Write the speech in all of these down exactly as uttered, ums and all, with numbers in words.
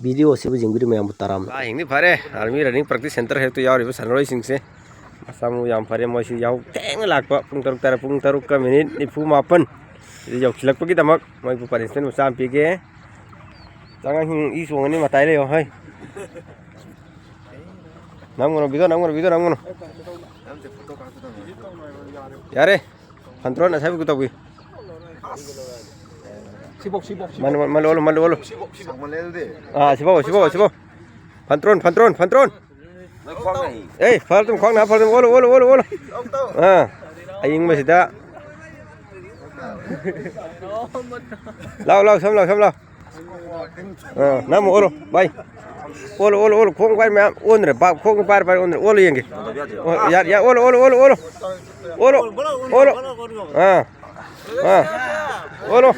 Video ꯑꯁꯤꯕꯨ ꯌꯦꯡꯕꯤꯔꯤꯕ ꯃꯌꯥꯝꯕꯨ ꯇꯔꯥꯝꯅ ꯂꯥ ꯍꯤꯡꯗꯤ ꯐꯔꯦ꯫ Army running practice centre ꯍꯦꯛꯇ ꯌꯥꯎꯔꯤꯕ ꯁꯥꯟꯅꯔꯣꯏꯁꯤꯡꯁꯦ ꯃꯁꯥ ꯃꯎ ꯌꯥꯝ ꯐꯔꯦ꯫ ꯃꯣꯏꯁꯤ ꯌꯥꯍꯧ ꯊꯦꯡꯅ ꯂꯥꯛꯄ, ꯄꯨꯡ ꯇꯔꯨꯛ ꯇꯔꯦꯠ, ꯄꯨꯡ ꯇꯔꯨꯛꯀ ꯃꯤꯅꯤꯠ ꯅꯤꯐꯨ ꯃꯥꯄꯟ ꯁꯤꯗ ꯌꯧꯁꯤꯜꯂꯛꯄꯒꯤꯗꯃꯛ ꯃꯣꯏꯕꯨ punishment ꯃꯆꯥ ꯑꯃ ꯄꯤꯒꯦ꯫ ꯆꯉꯥꯡꯁꯤꯡ ꯏ ꯆꯣꯡꯉꯅꯤ, ꯃꯇꯥꯏ ꯂꯩꯌꯣ ꯍꯣꯏ꯫ ꯅꯝꯒꯅꯨ, ꯚꯤꯗꯤꯑꯣ ꯅꯝꯒꯅꯨ, ꯚꯤꯗꯤꯑꯣ ꯅꯝꯒꯅꯨ꯫ ꯌꯥꯔꯦ꯫ ꯐꯟꯇ꯭ꯔꯣꯟ ꯑꯁꯥꯏꯕꯨ ꯇꯧꯕꯤ꯫ ꯁꯤꯕꯣꯛ, ꯁꯤꯕꯣꯛ, ꯁꯤꯕꯣꯛ꯫ ꯃꯜꯂꯨ, ꯃꯜꯂꯨ, ꯑꯣꯜꯂꯨ, ꯃꯜꯂꯨ, ꯑꯣꯜꯂꯨ꯫ ꯁꯤꯕꯣꯛ, ꯁꯤꯕꯣꯛ꯫ ꯁꯥꯡꯃꯜꯂꯦ ꯑꯗꯨꯗꯤ꯫ ꯑꯥ, ꯁꯤꯕꯣꯛ, ꯁꯤꯕꯣꯛ, ꯁꯤꯕꯣꯛ꯫ ꯐꯟꯇ꯭ꯔꯣꯟ, ꯐꯟꯇ꯭ꯔꯣꯟ, ꯐꯟꯇ꯭ꯔꯣꯟ꯫ ꯅꯪ ꯈ꯭ꯋꯥꯡ ꯅꯥꯏ꯫ ꯑꯦ, ꯐꯔ ꯑꯗꯨꯝ ꯈ꯭ꯋꯥꯡ ꯅꯥ, ꯐꯔ ꯑꯗꯨꯝ ꯑꯣꯜꯂꯨ, ꯑꯣꯜꯂꯨ, ꯑꯣꯜꯂꯨ, ꯑꯣꯜꯂꯨ꯫ ꯑꯥ, ꯑꯏꯪꯕꯁꯤꯗ꯫ ꯂꯥꯎ, ꯂꯥꯎ, ꯁꯣꯝ ꯂꯥꯎ, ꯁꯣꯝ ꯂꯥꯎ꯫ ꯑꯥ, ꯅꯪ ꯑꯃꯨꯛ ꯑꯣꯜꯂꯣ, ꯚꯥꯏ꯫ ꯑꯣꯜꯂꯣ, ꯑꯣꯜꯂꯣ, ꯑꯣꯜꯂꯣ꯫ ꯈꯣꯡ ꯄꯥꯏꯔ ꯃꯌꯥꯝ ꯑꯣꯟꯗ꯭ꯔꯦ꯫ ꯚꯥꯞ, ꯈꯣꯡ ꯄꯥꯏꯔ ꯄꯥꯏꯔ ꯑꯣꯟꯗ꯭ꯔꯦ꯫ ꯑꯣꯜꯂꯣ ꯌꯦꯡꯒꯦ꯫ ꯑꯣ, ꯌꯥ, ꯌꯥ, ꯑꯣꯜꯂꯣ, ꯑꯣꯜꯂꯣ, ꯑꯣꯜꯂꯣ, ꯑꯣꯜꯂꯣ꯫ ꯑꯣꯜꯂꯣ, ꯑꯣꯜꯂꯣ꯫ ꯑꯥ, ꯑꯥ꯫ ꯑꯣꯜꯂꯣ,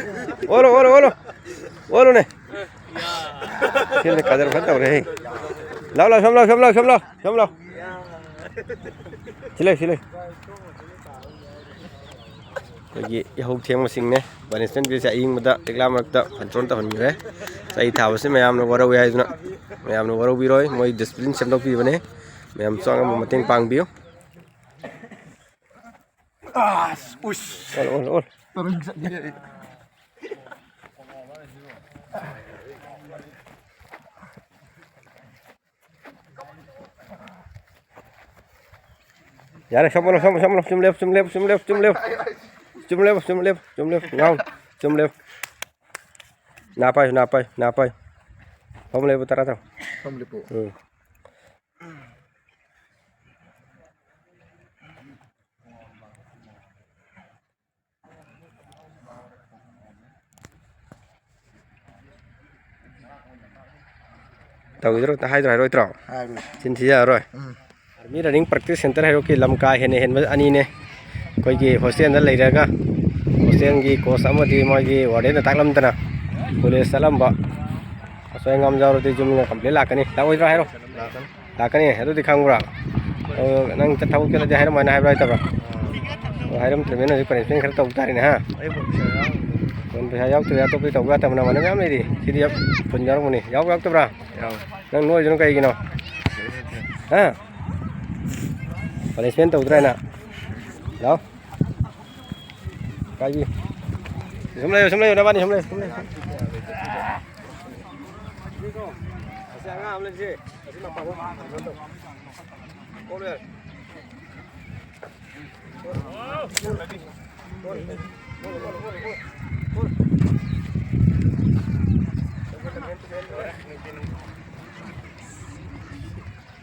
ꯑꯣꯜꯂꯣ, ꯑꯣꯜꯂꯣ, ꯑꯣꯜꯂꯣ꯫ ꯑꯣꯜꯂꯣꯅꯦ꯫ ꯁꯤꯗ ꯀꯗꯔ ꯐꯖꯅ ꯇꯧꯔꯦꯍꯦ꯫ ꯂꯥꯎ, ꯂꯥꯎ, ꯁꯣꯝ ꯂꯥꯎ, ꯁꯣꯝ ꯂꯥꯎ, ꯁꯣꯝ ꯂꯥꯎ, ꯁꯣꯝ ꯂꯥꯎ꯫ ꯁꯤ ꯂꯩ, ꯁꯤ ꯂꯩ꯫ ꯑꯩꯈꯣꯏꯒꯤ ꯌꯥꯍꯧ ꯊꯦꯡꯕꯁꯤꯡꯅꯦ꯫ Punishment ꯄꯤꯔꯤꯁꯦ ꯑꯏꯪꯕꯗ ꯂꯤꯛꯂꯥ ꯃꯔꯛꯇ ꯐꯟꯇ꯭ꯔꯣꯟ ꯇꯧꯍꯟꯈ꯭ꯔꯦ꯫ ꯆꯩ ꯊꯥꯕꯁꯤ ꯃꯌꯥꯝꯅ ꯋꯥꯔꯧꯏ ꯍꯥꯏꯗꯨꯅ ꯃꯌꯥꯝꯅ ꯋꯥꯔꯧꯕꯤꯔꯣꯏ꯫ ꯃꯣꯏ discipline ꯁꯦꯝꯗꯣꯛꯄꯤꯕꯅꯦ꯫ ꯃꯌꯥꯝꯁꯨ ꯑꯉꯝꯕ ꯃꯇꯦꯡ ꯄꯥꯡꯕꯤꯌꯨ꯫ ꯑꯁ, ꯎꯁ꯫ All, all, all. ꯇꯔꯪ ꯆꯠꯂꯤꯅꯦ ꯑꯩ꯫ ꯌꯥꯔꯦ, ꯁꯣꯝ ꯑꯣꯜꯂꯣ, ꯁꯣꯝ, ꯁꯣꯝ ꯑꯣꯜꯂꯣ, ꯁꯨꯝ ꯂꯦꯞ, ꯁꯨꯝ ꯂꯦꯞ, ꯁꯨꯝ ꯂꯦꯞ, ꯁꯨꯝ ꯂꯦꯞ꯫ ꯁꯨꯝ ꯂꯦꯞ, ꯁꯨꯝ ꯂꯦꯞ, ꯁꯨꯝ ꯂꯦꯞ, ꯉꯥꯎ, ꯁꯨꯝ ꯂꯦꯞ꯫ ꯅꯥ ꯄꯥꯏꯌꯨ, ꯅꯥ ꯄꯥꯏꯌꯨ, ꯅꯥ ꯄꯥꯏꯌꯨ꯫ ꯐꯝ ꯂꯦꯞꯄꯨ, ꯇꯔꯥ ꯇꯧ꯫ ꯐꯝ ꯂꯦꯞꯄꯨ꯫ ꯎꯝ꯫ ꯇꯧꯈꯤꯗ꯭ꯔꯣ? ꯍꯥꯏꯗ꯭ꯔꯣ, ꯍꯥꯏꯔꯣꯏꯗ꯭ꯔꯣ? ꯍꯥꯏꯔꯣꯏ꯫ ꯆꯤꯟ ꯊꯤ ꯌꯥꯔꯣꯏ꯫ ꯎꯝ꯫ Army running practice centre ꯍꯥꯏꯔꯣꯀꯤ ꯂꯝ ꯀꯥ ꯍꯦꯟꯅ ꯍꯦꯟꯕ ꯑꯅꯤꯅꯦ꯫ ꯑꯩꯈꯣꯏꯒꯤ hostel ꯗ ꯂꯩꯔꯒ hostel ꯒꯤ coach ꯑꯃꯗꯤ ꯃꯣꯏꯒꯤ warden ꯅ ꯇꯥꯛꯂꯝꯗꯅ college ꯆꯠꯂꯝꯕ ꯑꯁꯣꯏ ꯑꯉꯥꯝ ꯌꯥꯎꯔꯗꯤ ꯌꯨꯝꯗ complaint ꯂꯥꯛꯀꯅꯤ꯫ ꯂꯥꯛꯑꯣꯏꯗ꯭ꯔꯣ ꯍꯥꯏꯔꯣ? ꯂꯥꯛꯀꯅꯤ꯫ ꯂꯥꯛꯀꯅꯤ꯫ ꯑꯗꯨꯗꯤ ꯈꯪꯕ꯭ꯔꯥ? ꯑꯗꯣ ꯅꯪ ꯆꯠ-, ꯊꯕꯛ ꯆꯠꯂꯗꯤ ꯍꯥꯏꯔꯝꯃꯣ ꯍꯥꯏꯅ ꯍꯥꯏꯕ꯭ꯔꯥ ꯍꯥꯏꯗꯕ꯭ꯔꯥ? ꯑꯥ꯫ ꯑꯣ, ꯍꯥꯏꯔꯝꯗ꯭ꯔꯕꯅꯤꯅ ꯍꯧꯖꯤꯛ punishment ꯈꯔ ꯇꯧ ꯇꯥꯔꯦꯅꯦ, ꯍꯥ? ꯑꯩꯕꯨ ꯄꯩꯁꯥ ꯌꯥꯎꯔꯝꯃꯣꯏ꯫ ꯄꯩꯁꯥ ꯌꯥꯎꯗ꯭ꯔꯦ, ꯑꯇꯣꯞꯄꯗꯤ ꯇꯧꯕ ꯌꯥꯗꯕ ꯅꯃꯥꯟꯅꯕ ꯃꯌꯥꯝ ꯂꯩꯔꯤ꯫ ꯁꯤꯗꯤ ꯌꯥꯝ ꯐꯨꯟ ꯌꯥꯎꯔꯝꯒꯅꯤ꯫ ꯌꯥꯎꯕ ꯌꯥꯎꯗꯕ꯭ꯔꯥ? ꯌꯥꯎꯋꯦ꯫ ꯅꯪ ꯅꯣꯏꯗꯨꯅ ꯀꯩꯒꯤꯅꯣ? ꯍꯥ? ꯄꯅꯤꯁꯃꯦꯟ ꯇꯧꯗ꯭ꯔꯥ ꯍꯥꯏꯅ? ꯂꯥꯎ꯫ ꯀꯥꯏꯕꯤ꯫ ꯁꯨꯝ ꯂꯩꯌꯨ, ꯁꯨꯝ ꯂꯩꯌꯨ, ꯅꯕꯥꯅꯤ ꯁꯨꯝ ꯂꯩꯌꯨ, ꯁꯨꯝ ꯂꯩꯌꯨ꯫ ꯑꯁꯤ ꯑꯉꯥꯡ ꯑꯃ ꯂꯩꯁꯦ꯫ ꯑꯁꯤ ꯃꯄꯥꯟ ꯊꯣꯛ꯫ ꯀꯣꯛ ꯂꯣꯏꯔꯦ꯫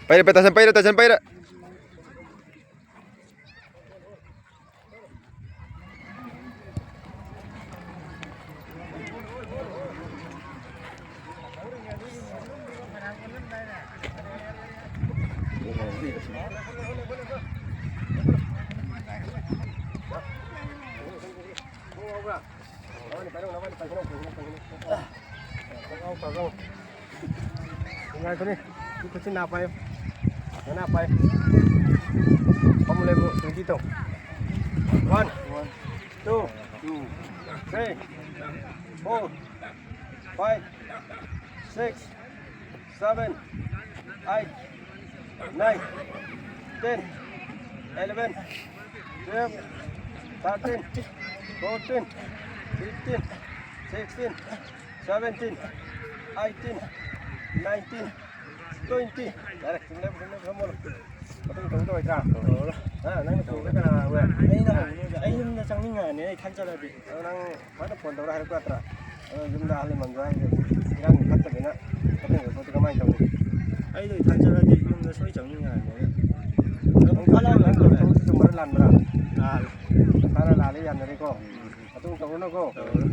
ꯄꯩꯔꯦ, ꯄꯩ-, ꯇꯥꯁꯟ ꯄꯩꯔꯦ, ꯇꯥꯁꯟ ꯄꯩꯔꯦ꯫ ꯉꯥꯏꯈꯣꯅꯦ, ꯁꯤ ꯈꯨꯠꯁꯤ ꯅꯥ ꯄꯥꯏꯌꯨ꯫ ꯅꯅꯥ ꯄꯥꯏꯌꯨ꯫ ꯐꯝꯃꯨ ꯂꯦꯞꯄꯨ, twenty ꯇꯧ꯫ One, two, three, four, five, six, seven, eight, nine, ten, eleven, twelve, thirteen, fourteen, fifteen, sixteen, seventeen, eighteen, nineteen, twenty. ꯌꯥꯔꯦ, ꯆꯨꯝꯂꯦ, ꯆꯨꯝꯂꯦ, ꯐꯝꯃꯣ꯫ ꯃꯇꯨꯡ ꯇꯧꯗꯧ ꯂꯩꯇ꯭ꯔꯥ? ꯇꯧꯔꯔꯣꯏ꯫ ꯍꯥ, ꯅꯪꯅ ꯇꯧꯕꯗ ꯀꯅꯥ ꯍꯧꯋꯦ? ꯑꯩꯅ ꯍꯧꯕꯅꯤꯗ꯫ ꯑꯩ ꯌꯨꯝꯗ ꯆꯪꯅꯤꯡꯉꯛꯑꯅꯤ, ꯑꯩ ꯈꯟ ꯆꯠꯂꯗꯤ꯫ ꯑꯗꯣ ꯅꯪ ꯐꯖꯅ ꯐꯣꯟ ꯇꯧꯔ ꯍꯥꯏꯔꯛꯄ ꯌꯥꯗ꯭ꯔꯥ? ꯑꯗꯣ ꯌꯨꯝꯗ ꯑꯍꯜ ꯂꯃꯟꯁꯨ ꯍꯥꯏꯔꯤꯁꯦ ꯏꯔꯥꯡꯁꯦ ꯐꯠꯇꯕꯅꯤꯅ ꯃꯇꯨꯡ ꯄꯣꯠꯇꯤ ꯀꯃꯥꯏꯅ ꯇꯧꯅꯤ? ꯑꯩꯗꯣ ꯏꯊꯟ ꯆꯠꯂꯗꯤ ꯌꯨꯝꯗ ꯁꯣꯏ ꯆꯪꯅꯤꯡꯉꯛꯑꯅꯤ꯫ ꯑꯗꯣ ꯅꯪ ꯐꯠ ꯂꯥꯎꯅ ꯅꯪ ꯇꯧꯔꯦ꯫ ꯇꯧꯔꯤꯁꯤ ꯆꯨꯝꯕ꯭ꯔꯥ ꯂꯥꯟꯕ꯭ꯔꯥ? ꯂꯥꯜꯂꯦ꯫ ꯅꯁꯥꯅ ꯂꯥꯜꯂꯦ ꯌꯥꯅꯔꯦꯀꯣ? ꯃꯇꯨꯡ ꯇꯧꯔꯨꯅꯨꯀꯣ꯫ ꯇꯧꯔꯔꯣꯏ꯫